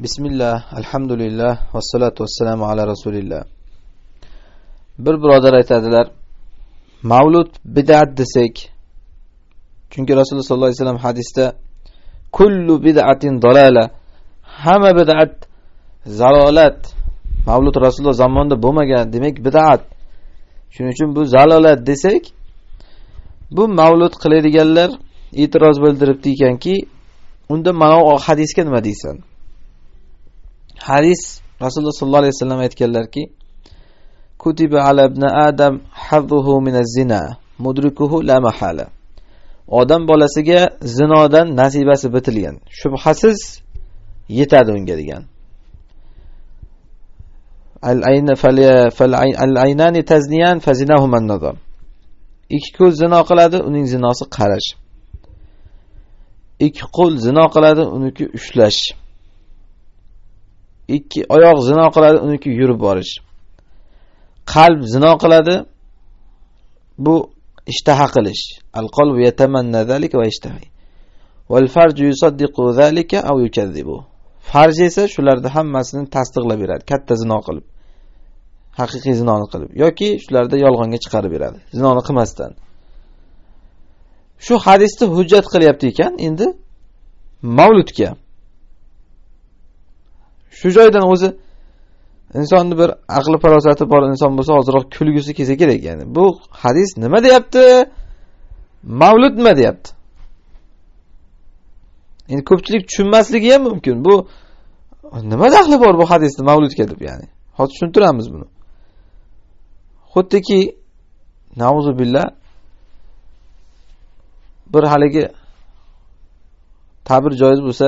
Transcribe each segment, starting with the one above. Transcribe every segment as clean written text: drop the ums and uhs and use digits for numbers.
Bismillah, alhamdulillah, vassalatu vassalamu ala rasulillah. Bir birodar aytadilar, mavlud bid'at desak, chunki Rasululloh sollallohu alayhi vasallam hadisda kullu bid'atin dalala, hamma bid'at zalolat. Mavlud Rasululloh zamonida bo'lmagan, demak bid'at. Shuning uchun bu zalolat desak, bu mavlud qiladiganlar e'tiroz bildiribdi ekanki, unda mana bu hadisga nima deysan? Hadis Rasululloh sollallohu alayhi vasallam aytganlarki, kutiba ala ibn adam hazzuhu min az-zina mudrikuhu la mahala. Odam bolasiga zinodan nasibasi bitilgan, shubhasiz yetadi unga degan. Al-ayna fal-aynani tazniyan fazinahuma an-nazar. Ikki ko'z zino qiladi, uning zinosi qarash. Ikki qo'l zino qiladi, uniki ushlash. Ikki oyoq zino qiladi, uniki yurib borish. Qalb zino qiladi, bu ishtaha qilish. Al-qalbu yatamanna zalika va ishtahi. Wal farju yusaddiqu zalika aw yukazzibu. Farj esa shularni hammasini tasdiqlab beradi, katta zino qilib, haqiqiy zinoni qilib yoki shularni yolg'onga chiqarib beradi, zinoni qilmasdan. Shu hadisni hujjat qilyapti ekan endi mavludga. Shu joydan o'zi insonni bir aqli farosati bor inson bo'lsa ozroq kulgisi kelsa kerak ya'ni. Bu hadis nima deyapti? Mavlud nima deyapti? Endi ko'pchilik tushunmasligi ham mumkin. Bu nima daxli bor bu hadisni mavludga deb ya'ni. Hozir tushuntiramiz buni. Xuddiki nauzubillah bir haligi ta'bir joiz bo'lsa,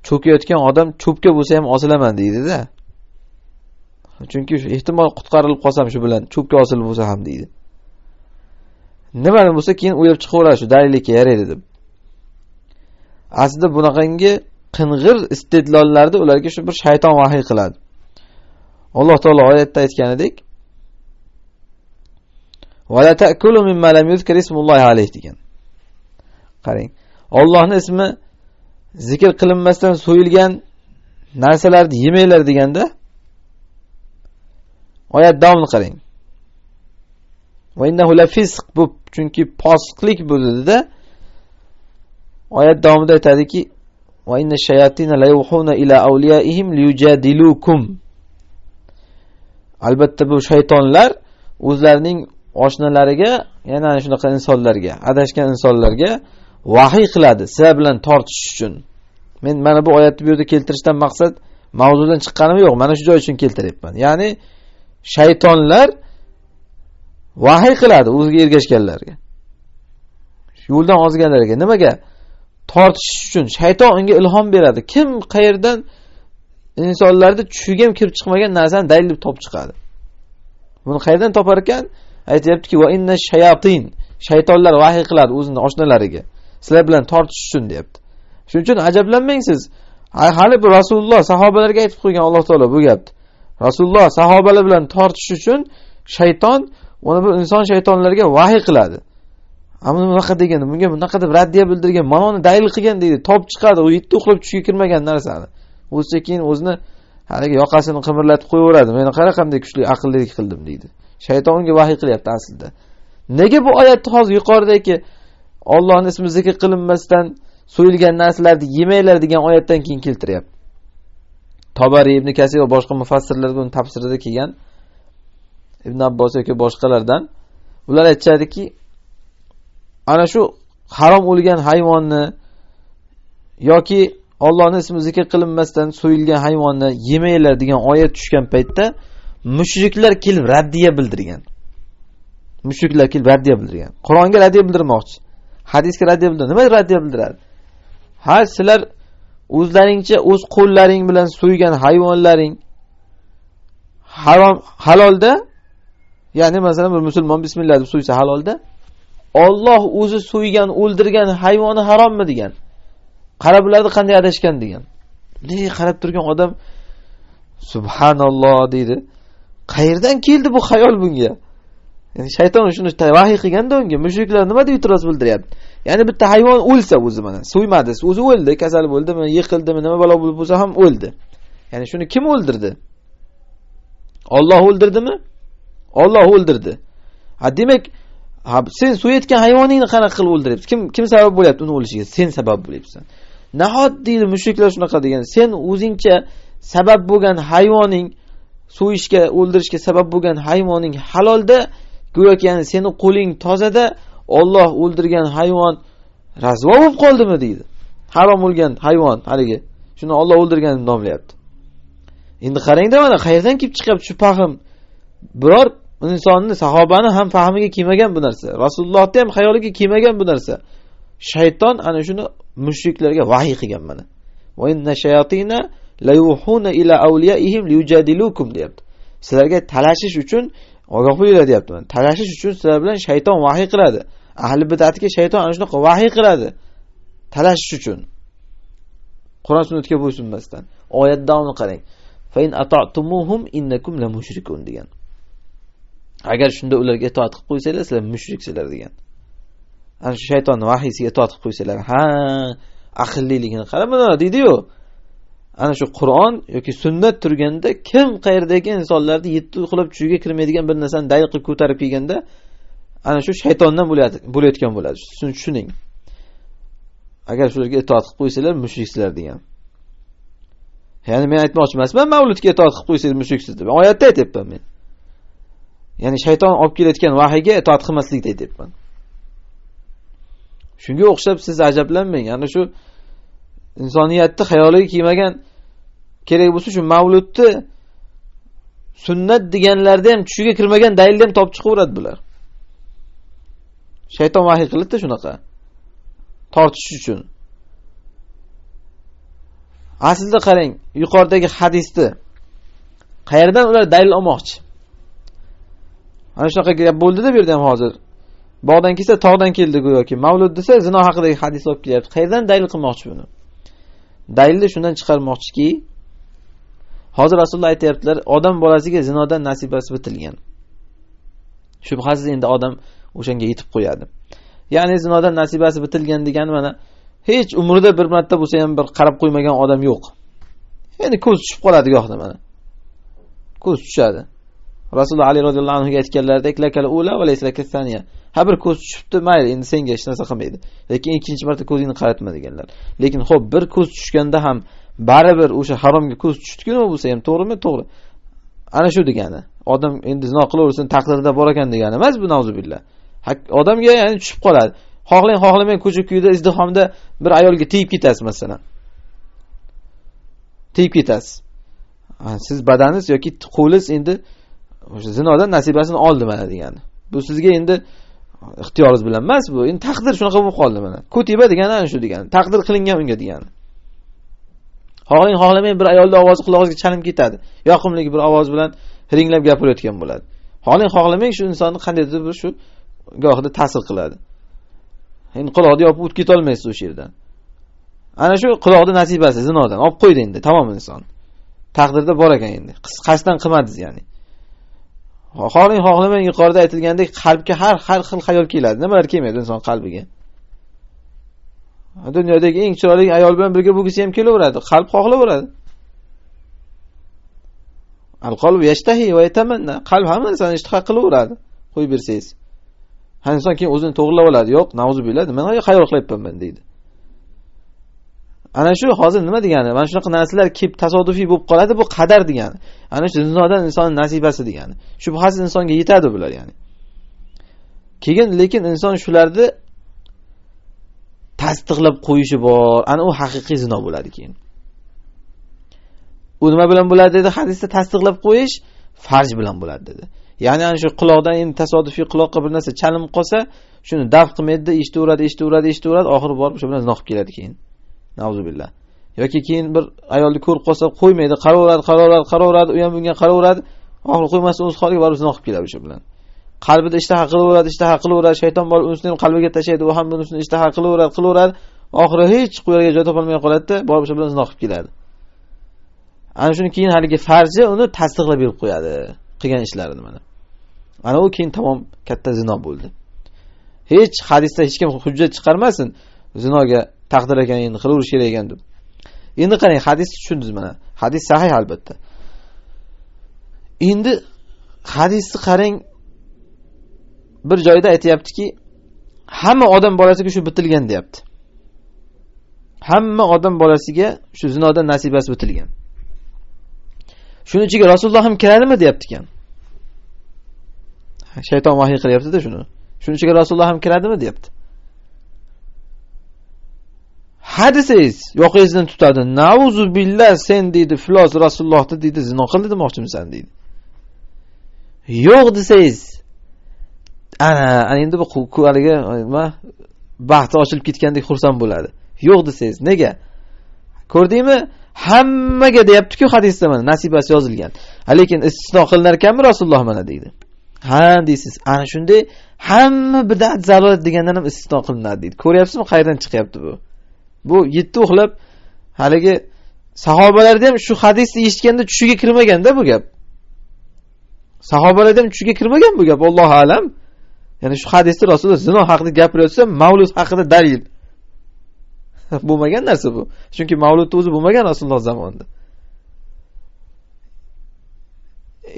cho'kayotgan odam cho'pga bo'lsa ham osilaman deydi-da. Chunki shu ehtimol qutqarilib qolsam shu bilan cho'pga osilib bo'lsa ham deydi. Nimani bo'lsa keyin o'ylab chiqaveradi shu dalilga yaraydi deb. Aslida bunaqangi qing'ir istidlollarda ularga shu bir shayton vahiy qiladi. Alloh taolo oyatda aytganidek, "Va la ta'kulu mimma lam yuzkar ismullohi alayhi" degan. Qarang, Allohning ismi zikr qilinmasdan so'yilgan narsalarni yemanglar deganda oyat davomini qarang. Va innahu lafisq, bu chunki posiqlik bu dedi-da. Oyat davomida aytadiki, va inna shayatina la yuhuna ila awliyaihim liyujadilukum. Albatta bu shaytonlar o'zlarining oshnalariga, yana shunaqa insonlarga, adashgan insonlarga vahiy qiladi, sizlar bilan tortishish uchun. Men mana bu oyatni bu yerda keltirishdan maqsad mavzudan chiqqanim yo'q, mana shu joy uchun keltiryapman. Ya'ni shaytonlar vahiy qiladi o'ziga ergashganlarga, yo'ldan ozganlarga. Nimaga? Tortishish uchun. Shayton unga ilhom beradi. Kim qayerdan insonlarni tushiga ham kirib chiqmagan narsani dalil deb topib chiqadi. Buni qayerdan topar ekan? Aytayaptiki, va inna shayatin, shaytonlar vahiy qiladi o'zining oshnalariga, sizlar bilan tortishish uchun deyapti. Shuning uchun ajablanmang siz. Hali bu Rasululloh sahobalarga aytib qo'ygan Alloh taolo bu gapni. Rasululloh sahobalar bilan tortishish uchun shayton uni bu inson shaytonlarga vahiy qiladi. Ammo bunaqa degan, bunga bunaqa deb raddiya bildirgan, mana uni dalil qilgan deydi, top chiqadi, u yetti uxlab tushiga kirmagan narsani. O'zi keyin o'zini haligi yoqasini qimirlatib qo'yaveradi. Meni qara qanday kuchli aqllilik qildim deydi. Shayton unga vahiy qilyapti aslida. Nega bu oyatni hozir yuqoridagi Allohning ismi zikr qilinmasdan so'yilgan narsalarni yemanglar degan oyatdan keyin keltiryapti? Tabari, Ibn Kasir va boshqa mufassirlar buni tafsirida kelgan, Ibn Abbos yoki boshqalardan, ular aytishadiki, ana shu harom o'lgan hayvonni yoki Allohning ismi zikr qilinmasdan so'yilgan hayvonni yemanglar degan oyat tushgan paytda mushriklar kelib raddiya bildirgan. Mushriklar kelib raddiya bildirgan. Qur'onga raddiya bildirmoqchi. Hadisga raddiya bildiradi. Nima raddiya bildiradi? Ha, sizlar o'zlaringcha o'z qo'llaring bilan so'ygan hayvonlaring harom halolda, ya'ni masalan bir musulmon bismillah deb so'ysa halolda, Alloh o'zi so'ygan, o'ldirgan hayvoni harommi degan. Qarab bularni qanday adashgan degan. Ne qarab turgan odam subhanalloh deydi. Qayerdan keldi bu xayol bunga? Ya'ni shayton shuni vahiy qilganda unga mushriklar nima deb e'tiroz bildiryapti? Ya'ni bitta hayvon o'lsa o'zi mana so'ymadi, o'zi o'ldi, kasal bo'ldimi, yiqildimi, nima balo bo'lib bo'lsa ham o'ldi. Ya'ni shuni kim o'ldirdi? Alloh o'ldirdimi? Alloh o'ldirdi. Ha, demak, sen so'yayotgan hayvoningni qanaqa qilib o'ldiryapsan? Kim sabab bo'lyapti uni o'lishiga? Sen sabab bo'lyapsan. Nahot deydi mushriklar shunaqa degan. Sen o'zingcha sabab bo'lgan hayvoning so'yishga, o'ldirishga sabab bo'lgan hayvoning halolda, go'yoki ya'ni seni qo'ling tozada, Alloh o'ldirgan hayvon rasvo bo'lib qoldimi deydi. Harom bo'lgan hayvon haligi. Shuni Alloh o'ldirgan deb nomlayapti. Endi qarangda mana qayerdan kelib chiqyapti shu fahm? Biror insonni, sahobani ham fahmiga kelmagan bu narsa. Rasulullohning ham xayoliga kelmagan bu narsa. Shayton ana shuni mushriklarga vahiy qilgan mana. Va inna shayatina la yuhuna ila awliyaihim liyujadilukum deyapti. Sizlarga talashish uchun ogoh bo'linglar deyapti mana. Talashish uchun sizlar bilan shayton vahiy qiladi. Ahli bid'atga shayton ana shunaqa vahiy qiladi. Talashish uchun. Qur'on sunnatga bo'ysunmasdan. Oyat davomini qarang. Fa in ata'tumuhum innakum la mushrikun degan. Agar shunda ularga itoat qilib qo'ysanglar, sizlar mushriksizlar degan. Ana shu shaytonning vahiysiga itoat qilib qo'ysanglar, ha, aqlliligini qara mana deydi-yu. Ana shu Qur'on yoki sunnat turganda kim qayerdagi insonlarni yetti uxlab tushiga kirmaydigan bir narsani dalil qilib ko'tarib kelganda, ana shu shaytondan bo'layotgan bo'ladi. Shuni tushuning. Agar shularga itoat qilib qo'ysanglar, mushriksizlar degan. Ya'ni men aytmoqchi emasman, mavludga itoat qilib qo'ysangiz mushriksiz deb. Oyatda aytyapman men. Ya'ni shayton olib kelayotgan vahiyga itoat qilmaslikni aytyapman. Shunga o'xshab siz ajablanmang. Ya'ni shu insoniyatni xayoliga kelmagan, kerak bo'lsa shu mavludni sunnat deganlarda ham tushiga kirmagan dalilni ham topib chiqaveradi bular. Shayton vahiy qiladi shunaqa. Tortish uchun. Aslida qarang, yuqoridagi hadisni qayerdan ular dalil olmoqchi? Ana shunaqa gap bo'ldi-da bu yerda ham hozir. Bog'dan kelsa tog'dan keldi go'yoki. Mavlud desa zino haqidagi hadis olib kelyapti. Qayerdan dalil qilmoqchi buni? Dalilni shundan chiqarmoqchiki, hozir Rasululloh aytayaptilar, odam bolasiga zinodan nasibasi bitilgan. Shubhasiz endi odam o'shanga yetib qo'yadi. Ya'ni zinodan nasibasi bitilgan degani mana hech umrida bir marta bo'lsa ham bir qarab qo'ymagan odam yo'q. Endi ko'z tushib qoladi gohda mana. Ko'z tushadi. Rasululloh Ali roziyallohu anhu ga aytganlaridek, lakal ula va laysa lakal saniya. Ha, bir ko'z tushibdi, mayli, endi senga hech narsa qilmaydi. Lekin ikkinchi marta ko'zingni qaratma deganlar. Lekin xo'p, bir ko'z tushganda ham baribir o'sha haromga ko'z tushdi-ku, nima bo'lsa ham, to'g'rimi? To'g'ri. Ana shu degani. Odam endi zino qilaversin, taqdirida bor ekan degani emas bu, nauzubillah. Odamga ya'ni tushib qoladi. Xohlang, xohlamang ko'cha-ko'yda izdihomda bir ayolga tegib ketasiz masalan. Tegib ketasiz. Siz badaningiz yoki qo'lingiz endi o'sha zinodan nasibasini oldi mana degani. Bu sizga endi ixtiyoringiz bilan emas bu. Endi taqdir shunaqa bo'lib qoldi mana. Kutiba degani ana shu degani. Taqdir qilingan unga degani. Xohlang, xohlamang bir ayolning ovozi qulog'ingizga chalinib ketadi. Yoqimli bir ovoz bilan hiringlab gapirayotgan bo'ladi. Xohlang, xohlamang shu insonni qandaydir bir shu gohida ta'sir qiladi. Endi quloqni yopib o'tib keta olmaysiz o'sha yerdan. Ana shu quloqni nasibasi zinodan olib qo'ydi endi, tamom inson. Taqdirda bor ekan endi. Qasddan qilmadingiz ya'ni. Xohlang, xohlamang yuqorida aytilgandek qalbga har xil xayol keladi. Nimalar kelmaydi inson qalbiga? Dunyodagi eng chiroyli ayol bilan birga bo'lgisi ham kelaveradi, qalb xohlaveradi. Al-qalbu yashtahi va yatamanna. Qalb hamma narsani ishtiha qilaveradi, qo'yib bersangiz. Ha, inson keyin o'zini to'g'rilab oladi. Yo'q, nauzubillah, nima xayol qilyapman deydi. Ana shu hozir nima degani? Mana shunaqa narsalar kelib tasodifiy bo'lib qoladi, bu qadar degani. Ana shu zinodan insonning nasibasi degani. Shubhasiz insonga yetadi bular ya'ni. Keyin lekin inson shularni tasdiqlab qo'yishi bor. Ana u haqiqiy zino bo'ladi keyin. U nima bilan bo'ladi dedi? Hadisda tasdiqlab qo'yish farj bilan bo'ladi dedi. Ya'ni ana shu quloqdan endi tasodifiy quloqqa bir narsa chalinib qolsa, shuni daf qilmaydi, eshitaveradi, eshitaveradi, eshitaveradi, oxiri borib o'sha bilan zino qilib keladi keyin. Nauzubillah. Yoki keyin bir ayolni ko'rib qolsa qo'ymaydi, qaraveradi, qaraveradi, qaraveradi, u ham bunga qaraveradi, oxiri qo'ymasdan o'z holiga borib zino qilib keladi o'sha bilan. Qalbida ishtaha qilaveradi, ishtaha qilaveradi, shayton borib unisini ham qalbiga tashlaydi, u ham bunisini ishtaha qilaveradi, qilaveradi, oxiri hech qo'yarga joy topolmay qoladida, borib o'sha bilan zino qilib keladi. Ana shuni keyin haligi farji uni tasdiqlab berib qo'yadi qilgan ishlarini mana. Ana u keyin tamom katta zino bo'ldi. Hech hadisda hech kim hujjat chiqarmasin, zinoga taqdir ekan, endi qilaverish kerak ekan deb. Endi qarang, hadisni tushundingiz mana. Hadis sahih albatta. Endi hadisni qarang, bir joyda aytayaptiki, hamma odam bolasiga shu bitilgan deyapti. Hamma odam bolasiga shu zinodan nasibasi bitilgan. Shuning ichiga Rasululloh ham kiradimi deyapti ekan. Shayton vahiy qilyapti-da shuni. Shuning ichiga Rasululloh ham kiradimi deyapti. Ha desangiz, yoqangizdan tutadi. Nauzu billah, sen deydi, filos Rasulullohni deydi, zino qildi demoqchimisan deydi. Yo'q desangiz, ana endi bu haligi nima baxti ochilib ketgandek xursand bo'ladi. Yo'q desangiz, nega? Ko'rdingmi? Hammaga deyapti-ku hadisda mana nasibasi yozilgan. Lekin istisno qilinar ekanmi Rasululloh mana deydi. Ha deysiz, ana shunday hamma bid'at zalolat degandan ham istisno qilinadi deydi. Ko'ryapsizmi qayerdan chiqyapti bu? Bu yetti uxlab haligi sahobalarda ham shu hadisni eshitganda tushiga kirmaganda bu gap. Sahobalarda ham tushiga kirmagan bu gap, Allohu alam. Ya'ni shu hadisda Rasululloh zino haqida gapirayotsa, mavlud haqida dalil. Bo'lmagan narsa bu. Chunki mavludni o'zi bo'lmagan Rasululloh zamonida.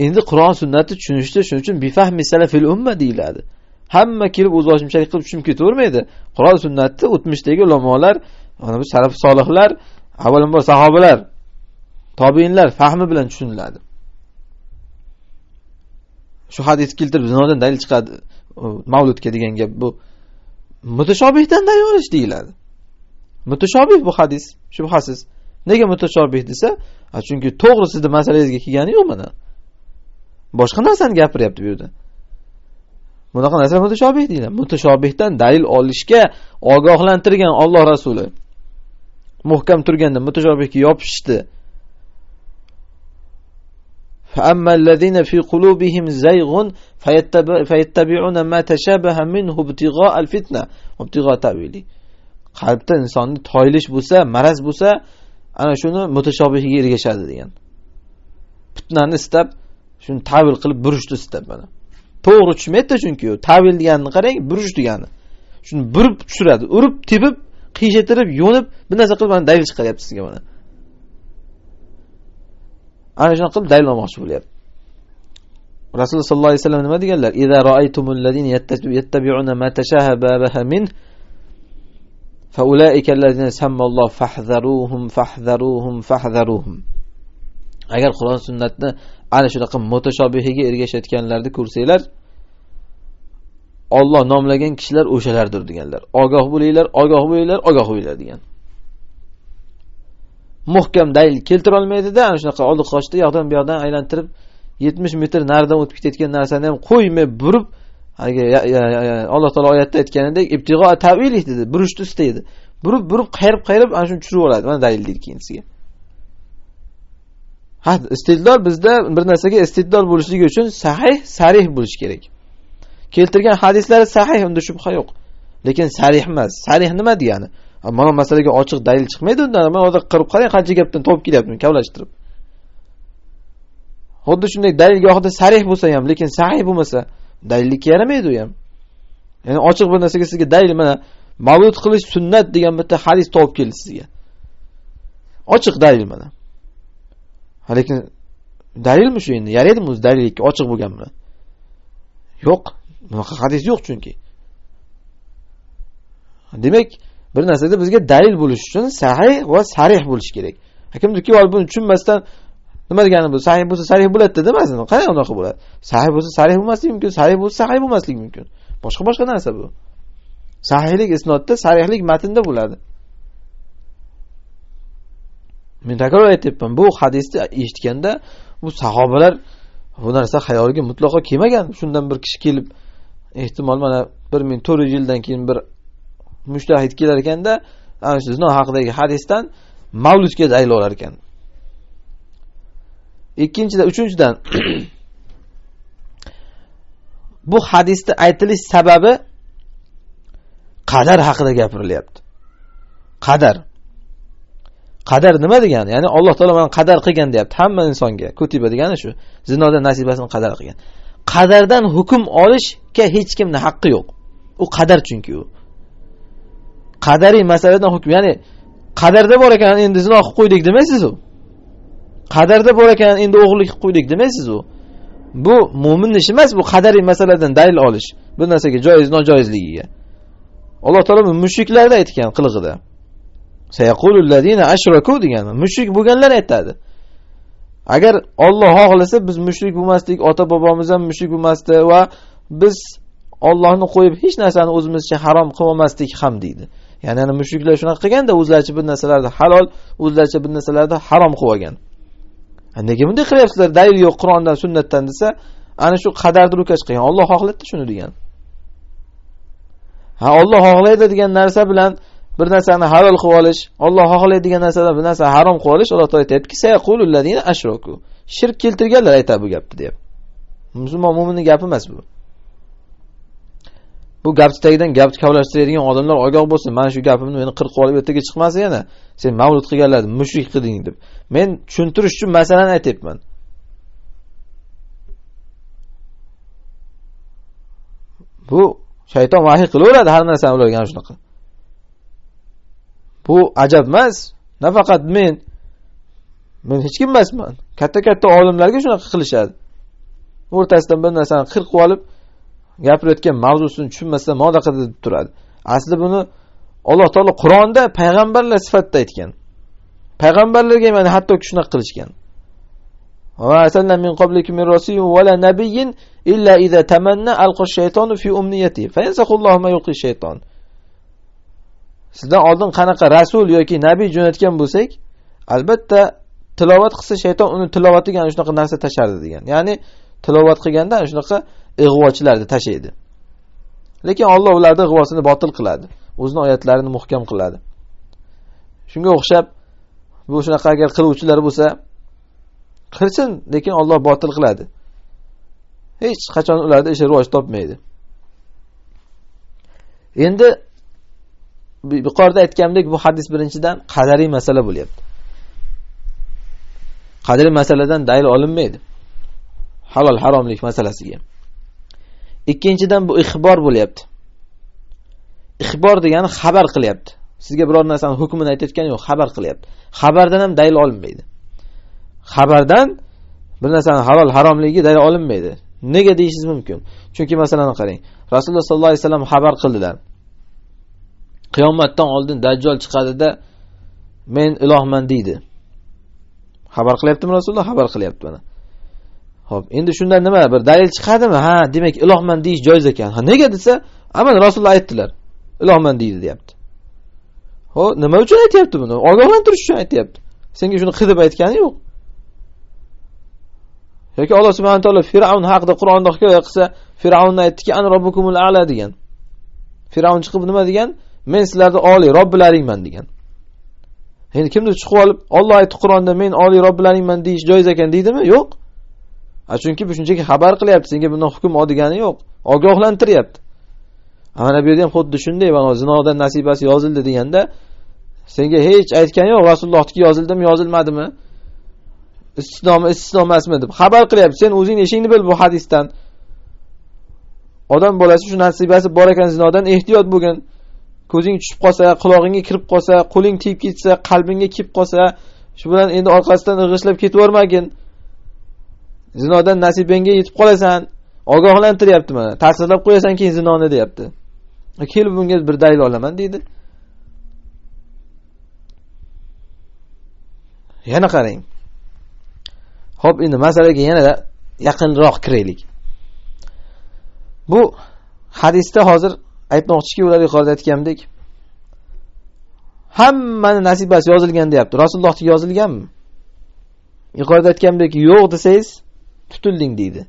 Endi Qur'on sunnatni tushunishda shuning uchun bifahmi salafil umma deyiladi. Hamma kelib o'z boshimchalik qilib tushunib ketavermaydi. Qur'on sunnatni o'tmishdagi ulamolar, mana bu salaf solihlar, avvalambor sahobalar, tobiinlar fahmi bilan tushuniladi. Shu hadis keltirib zinodan dalil chiqadi mavludga degan gap bu mutashobihdan dalil olish deyiladi. Mutashobih bu hadis, shubhasiz. Nega mutashobih desa, chunki to'g'ri sizni masalangizga kelgani yo'q mana. Boshqa narsani gapiryapti bu yerda. Bunaqa narsa mutashobih deyiladi. Mutashobihdan dalil olishga ogohlantirgan Alloh Rasuli muhkam turganda mutashobihga yopishdi. فَأَمَّا الَّذِينَ فِي قُلُوبِهِمْ زَيْغٌ فَيَتَّبِعُونَ مَا تَشَابَهَ مِنْهُ ابْتِغَاءَ الْفِتْنَةِ وَابْتِغَاءَ تَأْوِيلِهِ. Qalbda insonni toyilish bo'lsa, maraz bo'lsa, ana shuni mutashobihiga ergashadi degan. Fitnani istab, shuni ta'vil qilib burishni istab mana. To'g'ri tushmaydi chunki u. Ta'vil deganini qarang, burish degani. Shuni burib tushiradi, urib, tepib, qiyshaytirib, yo'nib, bir narsa qilib mana dalil chiqaryapti sizga mana. Ana shuni qilib dalil olmoqchi bo'lyapti. Rasululloh sollallohu alayhi vasallam nima deganlar? Iza ra'aytumul ladina yattabi'una ma tashabaha min faulaika allazina sammallohu fahzaruhum fahzaruhum fahzaruhum. Agar Qur'on sunnatni ana shunaqa mutashobihiga ergashayotganlarni ko'rsanglar, Alloh nomlagan kishilar o'shalardir deganlar. Ogoh bo'linglar, ogoh bo'linglar, ogoh bo'linglar degan. Muhkam dalil keltira olmaydi-da, ana shunaqa oldi qochdi, yoqdan bu yoqdan aylantirib 70 metr naridan o'tib ketayotgan narsani ham qo'ymay burib, Alloh taolo oyatda aytganidek, ibtig'o ta'vilih dedi, burishni istaydi. Burib, burib, qayirib, qayirib ana shuni tushirib oladi. Mana dalil deydi keyinchisiga. Ha, istidlol bizda bir narsaga istidlol bo'lishligi uchun sahih, sarih bo'lish kerak. Keltirgan hadislari sahih, unda shubha yo'q. Lekin sarih emas. Sarih nima degani? Mana masalaga ochiq dalil chiqmaydi undan. Mana hozir qirib qarang, qancha gapdan topib kelyapman, kavlashtirib. Xuddi shunday dalil gohida sarih bo'lsa ham, lekin sahih bo'lmasa, dalillikka yaramaydi u ham. Ya'ni ochiq bir narsaga sizga dalil mana mavlud qilish sunnat degan bitta hadis topib keldi sizga. Ochiq dalil mana. Lekin dalilmi shu endi? Yaraydimi o'zi dalillikka ochiq bo'lganmi? Yo'q, bunaqa hadis yo'q chunki. Demak, bir narsada bizga dalil bo'lish uchun sahih va sarih bo'lish kerak. Kimdir kelib buni tushunmasdan nima degani bu? Sahih bo'lsa sarih bo'ladi demasmi? Qanday unaqa bo'ladi? Sahih bo'lsa sarih bo'lmasligi mumkin, sarih bo'lsa sahih bo'lmasligi mumkin. Boshqa-boshqa narsa bu. Sahihlik isnodda, sarihlik matnda bo'ladi. Men takror aytyapman, bu hadisni eshitganda bu sahobalar bu narsa xayoliga mutlaqo kelmagan. Shundan bir kishi kelib, ehtimol mana 1400 yildan keyin bir mujtahid kelar ekanda, ana shu zino haqidagi hadisdan mavludga dalil olar ekan. Ikkinchidan, uchinchidan bu hadisda aytilish sababi qadar haqida gapirilyapti. Qadar. Qadar nima degani? Ya'ni Alloh taolo mana qadar qilgan deyapti hamma insonga. Kutiba degani shu. Zinodan nasibasini qadar qilgan. Qadardan hukm olishga hech kimning haqqi yo'q. U qadar, chunki u. Qadariy masaladan hukm, ya'ni qadarda bor ekan endi zino qilib qo'ydik demaysiz u. Qadarda bor ekan endi o'g'irlik qilib qo'ydik demaysiz u. Bu mo'minning ishi emas, bu qadariy masaladan dalil olish. Bu narsaga joiz nojoizligiga. Alloh taolo mushriklarda aytgan qilig'ida. Sayaqulul-lazina ashraku degan, mushrik bo'lganlar aytadi. Agar Alloh xohlasa biz mushrik bo'lmasdik, ota-bobomiz ham mushrik bo'lmasdi va biz Allohni qo'yib hech narsani o'zimizcha harom qilmasdik ham deydi. Ya'ni ana mushriklar shunaqa qilganda o'zlaricha bir narsalarni halol, o'zlaricha bir narsalarni harom qilib olgan. Nega bunday qilyapsizlar? Dalil yo'q Qur'ondan, sunnatdan desa, ana shu qadarni ro'kash qilgan. Alloh xohlatdi shuni degan. Ha, Alloh xohlaydi degan narsa bilan bir narsani halol qilib olish, Alloh xohlaydi degan narsadan bir narsani harom qilib olish, Alloh taolo aytayaptiki, sayaqulul-lazina ashraku. Shirk keltirganlar aytadi bu gapni deyapti. Musulmon mo'minning gapi emas bu. Bu gapni tagidan gapni kavlashtiradigan odamlar ogoh bo'lsin. Mana shu gapimni meni qirqib olib ertaga chiqmasa yana sen mavlud qilganlarni mushrik qilding deb. Men tushuntirish uchun masalani aytyapman. Bu shayton vahiy qilaveradi har narsani ularga ham shunaqa. Bu ajab emas. Nafaqat men hech kim emasman. Katta-katta olimlarga shunaqa qilishadi. O'rtasidan bir narsani qirqib olib gapirayotgan mavzusini tushunmasdan modaqa deb turadi. Asli buni Alloh taolo Qur'onda payg'ambarlar sifatida aytgan. Payg'ambarlarga ham hatto shunaqa qilishgan. Va arsalna min qablikum min rasulin va la nabiyyin illa iza tamanna alqa ash-shaytonu fi umniyatihi fayansakhu ma yulqi ash-shayton. Sizdan oldin qanaqa rasul yoki nabiy jo'natgan bo'lsak, albatta tilovat qilsa shayton uni tilovatiga ana shunaqa narsa tashardi degan. Ya'ni tilovat qilganda ana shunaqa ig'vochilarni tashaydi. Lekin Alloh ularning ig'vosini botil qiladi. O'zining oyatlarini muhkam qiladi. Shunga o'xshab bu shunaqa agar qiluvchilar bo'lsa, qilsin, lekin Alloh botil qiladi. Hech qachon ularda ishi rivoj topmaydi. Endi yuqorida aytganimdek, bu hadis birinchidan qadariy masala bo'lyapti. Qadariy masaladan dalil olinmaydi. Halol haromlik masalasiga. Ikkinchidan bu ixbor bo'lyapti. Ixbor degani xabar qilyapti. Sizga biror narsani hukmini aytayotgani yo'q, xabar qilyapti. Xabardan ham dalil olinmaydi. Xabardan bir narsani halol haromligiga dalil olinmaydi. Nega deyishingiz mumkin? Chunki masalan qarang, Rasululloh sollallohu alayhi vasallam xabar qildilar. Qiyomatdan oldin Dajjal chiqadida men ilohman deydi. Xabar qilyaptimi Rasululloh? Xabar qilyapti mana. Xo'p, endi shundan nima bir dalil chiqadimi? Ha, demak ilohman deyish joiz ekan. Ha, nega desa, amal Rasululloh aytdilar. Ilohman deydi deyapti. Xo'p, nima uchun aytayapti buni? Ogohlantirish uchun aytayapti. Senga shuni qidib aytgani yo'q. Yoki Alloh subhanahu va taolo Fir'avn haqida Qur'onda hikoya qilsa, Fir'avn aytdiki, "Ana robbukumul a'la" degan. Fir'avn chiqib nima degan? Men sizlarni oliy Robbilaringman degan. Endi kimdir chiqib olib, Alloh aytdi Qur'onda men oliy Robbilaringman deyish joiz ekan deydimi? Yo'q. Chunki bu shunchaki xabar qilyapti, senga bundan hukm oldigani yo'q. Ogohlantiryapti. Mana bu yerda ham xuddi shunday, mana zinodan nasibasi yozildi deganda senga hech aytgani yo'q, Rasulullohniki yozildimi, yozilmadimi? Istisnomi, istisno emasmi deb xabar qilyapti. Sen o'zing ishingni bil bu hadisdan. Odam bolasi shu nasibasi bor ekan zinodan ehtiyot bo'lgin. Ko'zing tushib qolsa, qulog'ingga kirib qolsa, qo'ling tegib ketsa, qalbingga kirib qolsa, shu bilan endi orqasidan ig'ishlab ketib yubormagin. Zinodan nasibangga yetib qolasan. Ogohlantiryapti mana. Ta'sirlab qo'yasan keyin zinoni deyapti. Kelib bunga bir dalil olaman deydi. Yana qarang. Xo'p, endi masalaga yana yaqinroq kiraylik. Bu hadisda hozir aytmoqchiki, ular yuqorida aytgandek, hammani nasibasi yozilgan deyapti. Rasulullohga yozilganmi? Yuqorida aytgandek, yo'q desangiz tutilding deydi.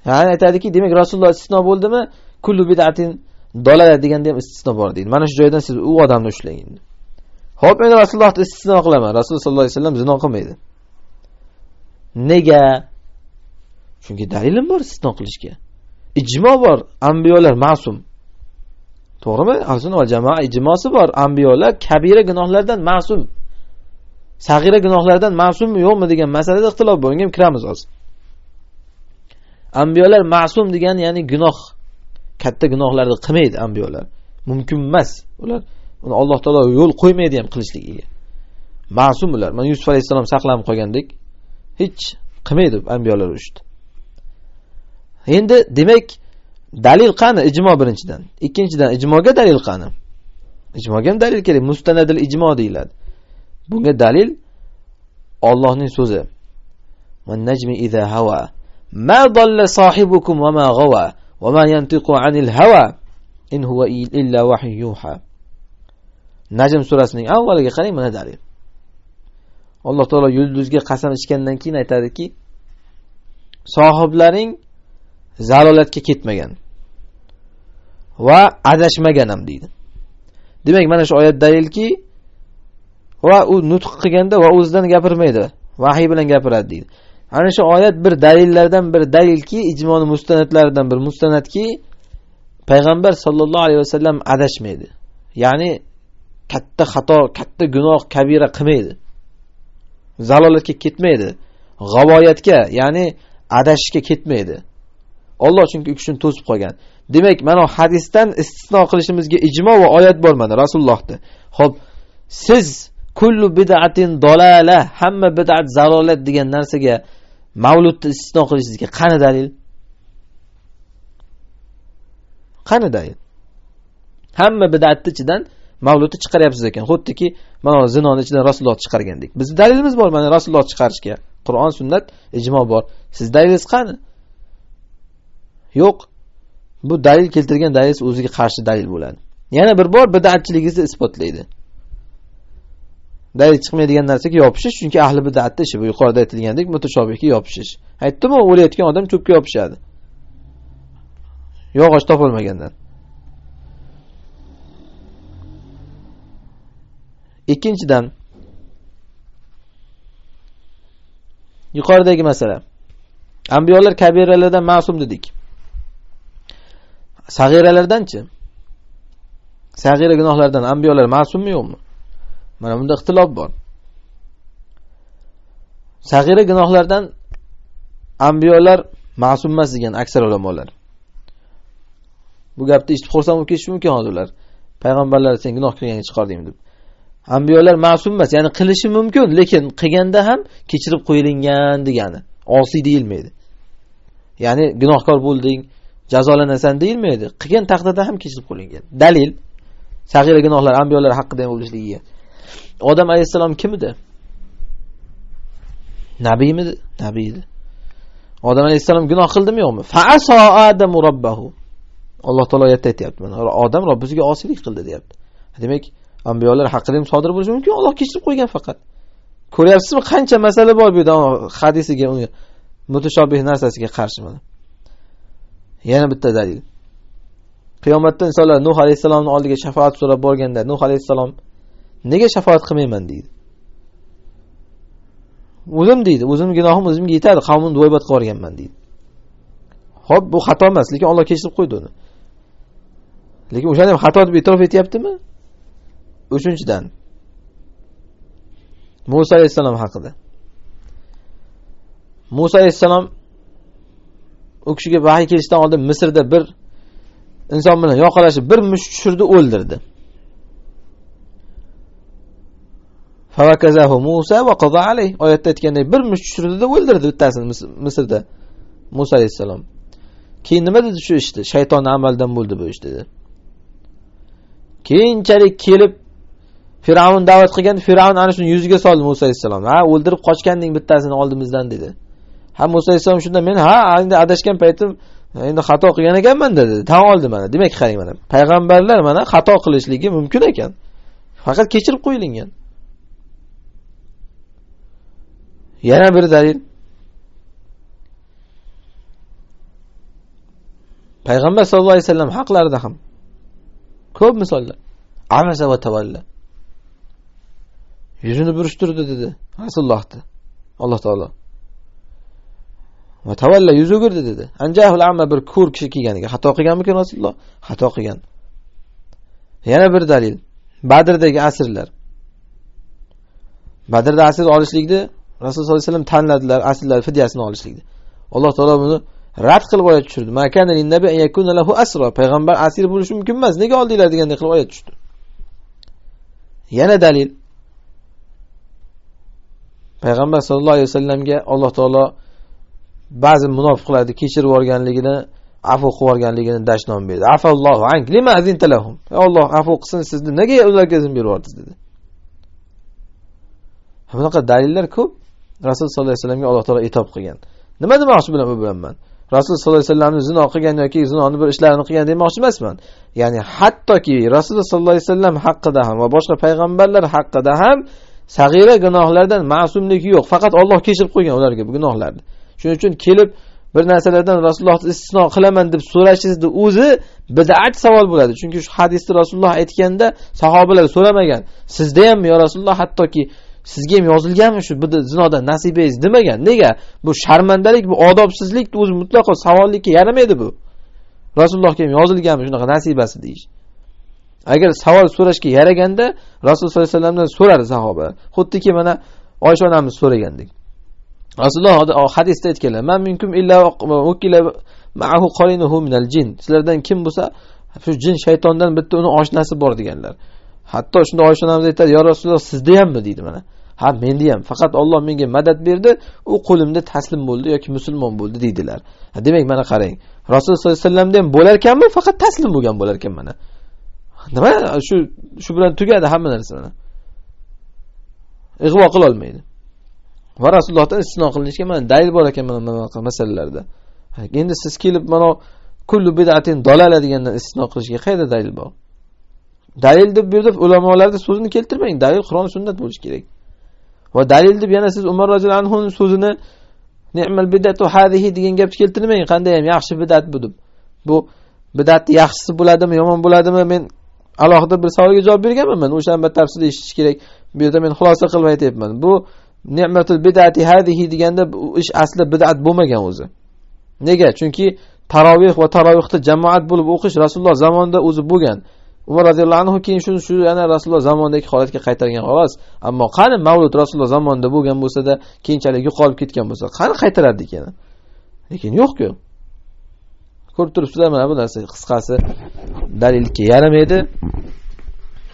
Ya'ni aytadiki, demak Rasululloh istisno bo'ldimi? Kullu bid'atin dalala deganda ham istisno bor deydi. Mana shu joydan siz u odamni ushlang endi. Xo'p, endi Rasulullohni istisno qilaman. Rasululloh sollallohu alayhi vasallam zino qilmaydi. Nega? Chunki dalilim bor istisno qilishga. Ijmo bor, anbiyolar ma'sum. To'g'rimi? Ahlus-sunna val jamoa ijmosi bor. Anbiyolar kabira gunohlardan ma'sum. Sag'ira gunohlardan ma'summi yo'qmi degan masalada ixtilof bor. Unga ham kiramiz hozir. Anbiyolar ma'sum degan, ya'ni gunoh Katta gunohlarni qilmaydi anbiyolar. Mumkin emas. Ular uni Alloh taolo yo'l qo'ymaydi ham qilishligiga. Ma'sum ular. Mana Yusuf alayhissalom saqlanib qolgandek hech qilmaydi anbiyolar ushdi. Endi demak dalil qani? Ijmo birinchidan. Ikkinchidan ijmoga dalil qani? Ijmoga ham dalil kerak. Mustanadil ijmo deyiladi. Bunga dalil Allohning so'zi. Wan najmi iza hawa ma dalla sahibukum wa ma ghawa wa ma yantiqu anil hawa in huwa illa wahyun yuha. Najm surasining avvaliga qarang, mana dalil. Alloh taolo yulduzga qasam ichgandan keyin aytadiki, sohiblaring zalolatga ketmagan va adashmagan ham deydi. Demak, mana shu oyat dalilki, va u nutq qilganda va o'zidan gapirmaydi, vahiy bilan gapiradi deydi. Ana shu oyat bir dalillardan bir dalilki, ijmoning mustanadlaridan bir mustanadki, payg'ambar sollallohu alayhi vasallam adashmaydi. Ya'ni katta xato, katta gunoh, kabira qilmaydi. Zalolatga ketmaydi. G'avoyatga, ya'ni adashishga ketmaydi. Alloh chunki u kishini to'sib qo'ygan. Demak, mana hadisdan istisno qilishimizga ijmo va oyat bor mana Rasulullohda. Xo'p, siz kullu bid'atin dolala, hamma bid'at zalolat degan narsaga mavludni istisno qilishingizga qani dalil? Qani dalil? Hamma bid'atni ichidan mavludni chiqaryapsiz ekan. Xuddiki mana zinoni ichidan Rasululloh chiqargandek. Bizning dalilimiz bor mana Rasululloh chiqarishga. Qur'on, sunnat, ijmo bor. Siz dalilingiz qani? Yo'q. Bu dalil keltirgan dalil o'ziga qarshi dalil bo'ladi. Yana bir bor bid'atchiligingizni isbotlaydi. Dalil chiqmaydigan narsaga yopishish, chunki ahli bid'atda ishi bu, yuqorida aytilgandek mutashobihga yopishish. Aytdim-ku, o'layotgan odam cho'pga yopishadi. Yog'och topilmagandan. Ikkinchidan, yuqoridagi masala. Anbiyolar kabiralardan ma'sum dedik. Sag'iralardanchi? Sag'ira gunohlardan anbiyolar ma'summi yo'qmi? Mana bunda ixtilof bor. Sag'ira gunohlardan anbiyolar ma'sum emas degan aksar ulamolar. Bu gapni eshitib xursand bo'lib ketishi mumkin hozir ular. Payg'ambarlar sen gunoh qilganga chiqarding deb. Anbiyolar ma'sum emas, ya'ni qilishi mumkin, lekin qilganda ham kechirib qo'yilgan degani. Osiy deyilmaydi. Ya'ni gunohkor bo'lding, jazolanasan deyilmaydi. Qilgan taqdirda ham kechirib qo'yilgan. Dalil sag'ira gunohlar anbiyolar haqida ham bo'lishligiga. Odam alayhissalom kim edi? Nabiymidi? Nabiy edi. Odam alayhissalom gunoh qildimi yo'qmi? Fa'asa Adamu robbahu. Alloh taolo oyatda aytayapti mana. Odam Robbisiga osiylik qildi deyapti. Demak, anbiyolar haqida ham sodir bo'lishi mumkin, Alloh kechirib qo'ygan faqat. Ko'ryapsizmi, qancha masala bor bu yerda hadisiga, unga mutashobih narsasiga qarshi mana. Yana bitta dalil. Qiyomatda insonlar Nuh alayhissalomning oldiga shafaat so'rab borganda Nuh alayhissalom nega shafaat qilmayman deydi. O'zim deydi, o'zim gunohim o'zimga yetadi, qavmimni g'aybat qilib yuborganman deydi. Xo'p, bu xato emas, lekin Alloh kechirib qo'ydi uni. Lekin o'shani ham xato deb e'tirof etyaptimi? Uchinchidan, Musa alayhissalom haqida. Musa alayhissalom u kishiga vahiy kelishidan oldin Misrda bir inson bilan yoqalashib bir mush tushirdi, o'ldirdi. Favakazahu Musa va qada alayh. Oyatda aytgandek bir mush tushirdi-da o'ldirdi bittasini Misrda Musa alayhissalom. Keyin nima dedi shu ishni? Shayton amaldan bo'ldi bu ish dedi. Keyinchalik kelib Firavun da'vat qilgan, Firavun ana shuni yuziga soldi Musa alayhissalom. Ha, o'ldirib qochganding bittasini oldimizdan dedi. Ha, Musa alayhissalom shunda men ha, endi adashgan paytim endi xato qilgan ekanman dedi. Tan oldi mana. Demak, qarang mana. Payg'ambarlar mana xato qilishligi mumkin ekan. Faqat kechirib qo'yilgan. Yana bir dalil. Payg'ambar sollallohu alayhi vasallam haqlarida ham ko'p misollar. Abasa va tavalla. Yuzini burishtirdi dedi Rasulullohni. Alloh taolo. Va tavalla, yuz o'girdi dedi. Anjahul amma, bir ko'r kishi kelganiga xato qilganmikin Rasululloh? Xato qilgan. Yana bir dalil. Badrdagi asirlar. Badrda asir olishlikni Rasululloh sollallohu alayhi vasallam tanladilar, asirlar fidyasini olishlikni. Alloh taolo buni Rad qilib oyat tushirdi. Ma kana lin-nabi an yakuna lahu asra. Payg'ambar asir bo'lishi mumkin emas. Nega oldinglar degandek qilib oyat tushdi. Yana dalil. Payg'ambar sollallohu alayhi vasallamga Alloh taolo ba'zi munofiqlarni kechirib yuborganligini, afv qilib yuborganligini dashnom berdi. Afallohu ank lima azinta lahum. Alloh afv qilsin sizni, nega ularga izn berib yubordingiz dedi. Bunaqa dalillar ko'p. Rasul sollallohu alayhi vasallamga Alloh taolo itob qilgan. Nima demoqchi bilan bu bilanman? Rasul sollallohu alayhi vasallamni zino qilgan yoki zinoni bir ishlarini qilgan demoqchi emasman. Ya'ni hattoki Rasul sollallohu alayhi vasallam haqida ham va boshqa payg'ambarlar haqida ham sag'ira gunohlardan ma'sumlik yo'q. Faqat Alloh kechirib qo'ygan ularga bu gunohlarni. Shuning uchun kelib bir narsalardan Rasulullohni istisno qilaman deb so'rashingizni o'zi bid'at savol bo'ladi. Chunki shu hadisni Rasululloh aytganda sahobalar so'ramagan. Sizda ham yo Rasululloh hattoki sizga ham yozilganmi shu zinodan nasibangiz demagan. Nega? Bu sharmandalik, bu odobsizlik, o'zi mutlaqo savollikka yaramaydi bu. Rasulullohga ham yozilganmi shunaqa nasibasi deyish. Agar savol so'rashga yaraganda Rasululloh sollallohu alayhi vasallamdan so'radi sahobalar. Xuddiki mana Oysha onamiz so'ragandek. Rasululloh hadisda aytganlar: "Man minkum illa ukila ma'ahu qarinuhu minal jin." Sizlardan kim bo'lsa, shu jin shaytondan bitta uni oshnasi bor deganlar. Hatto shunda Oysha onamiz aytadi: "Ya Rasululloh, sizda hammi?" deydi mana. Ha, menda ham. Faqat Alloh menga madad berdi, u qo'limda taslim bo'ldi yoki musulmon bo'ldi deydilar. Demak, mana qarang. Rasululloh sollallohu alayhi vasallamda ham bo'lar ekanmi? Faqat taslim bo'lgan bo'lar ekan mana. Nima? Shu bilan tugadi hamma narsa mana. Ig'vo qila olmaydi. Va Rasulullohdan istisno qilinishga mana dalil bor ekan mana bunaqa masalalarda. Endi siz kelib mana kullu bid'atin dalala degandan istisno qilishga qayerda dalil bor? Dalil deb bu yerda ulamolarning so'zini keltirmang. Dalil Qur'on sunnat bo'lishi kerak. Va dalil deb yana siz Umar roziyallohu anhu so'zini ni'mal bid'atu hadihi degan gapni keltirmang. Qanday ham yaxshi bid'at bu deb. Bu bid'at yaxshisi bo'ladimi, yomon bo'ladimi? Men alohida bir savolga javob berganman. Men o'shani batafsil eshitish kerak. Bu yerda men xulosa qilib aytyapman. Bu ni'matul bid'ati hadihi deganda bu ish asli bid'at bo'lmagan o'zi. Nega? Chunki tarovih va tarovihda jamoat bo'lib o'qish Rasululloh zamonida o'zi bo'lgan. Umar roziyallohu anhu keyin shuni shu yana Rasululloh zamonidagi holatga qaytargan xolos. Ammo qani mavlud Rasululloh zamonida bo'lgan bo'lsa-da, keyinchalik yo'qolib ketgan bo'lsa, qani qaytarardik yana? Lekin yo'q-ku. Ko'rib turibsizlar, mana bu narsa qisqasi dalilga yaramaydi.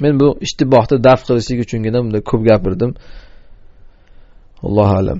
Men bu ishtibohni daf qilishlik uchungina bunda ko'p gapirdim. Allohu a'lam.